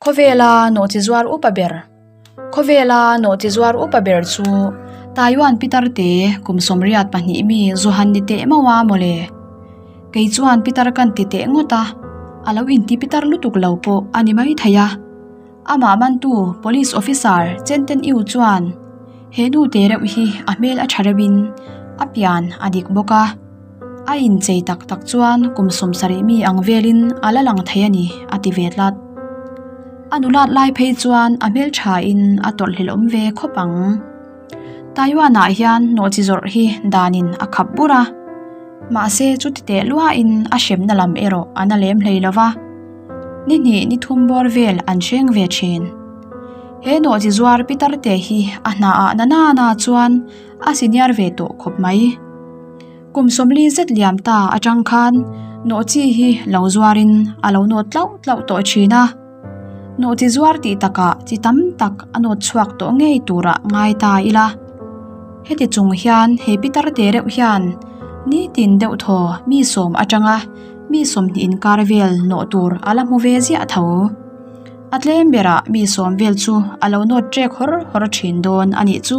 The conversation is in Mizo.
Khawvela nawhchi zuar upa ber Khawvela nawhchi zuar upa ber chu Taiwan pitar te kum 82 mi Zuhan ni teh mauh a mawle. Kei chuan pitar kan ti teh ngawt a, a lo inti pitar lutuk lo pawh a ni mai thei a. Amah mantu Police Officer Chen Ten Yu chuan he nu te reuh hi a hmel a tha reuhin a pian a dik bawk a. A inchei tak tak chuan kum 70 mi ang velin a la lang thei a ni a ti ve tlat. A nulat lai phei chuan a hmel thain a tawlhhlelh awm ve khawp ang. Taiwan ah hian nawhchi zawrh hi danin a khap bur a, mahse chuti teh luahin a hremna lam erawh an a lem hlei lova, ni hnih ni thum bawr vel an hreng ve thin. He nawhchi zuar pitar te hi a hna ah na na na chuan a senior ve tawh khawp mai. Kum 40 zet liam ta atang khan nawhchi hi lo zuarin a lo nawt tlauh tlauh tawh thin a. Nawhchi zuar tih takah chi tam tak a nawt chhuak tawh ngei turah ngai ta ila. Heti chung hian he pitar te reuh hian nitin deuh thaw mi sawm atanga mi 20 inkar vel nawh tur a la hmu ve ziah tho. A tlem berah mi 10 vel chu a lo nawt trek hawr hawr thin dawn a nih chu.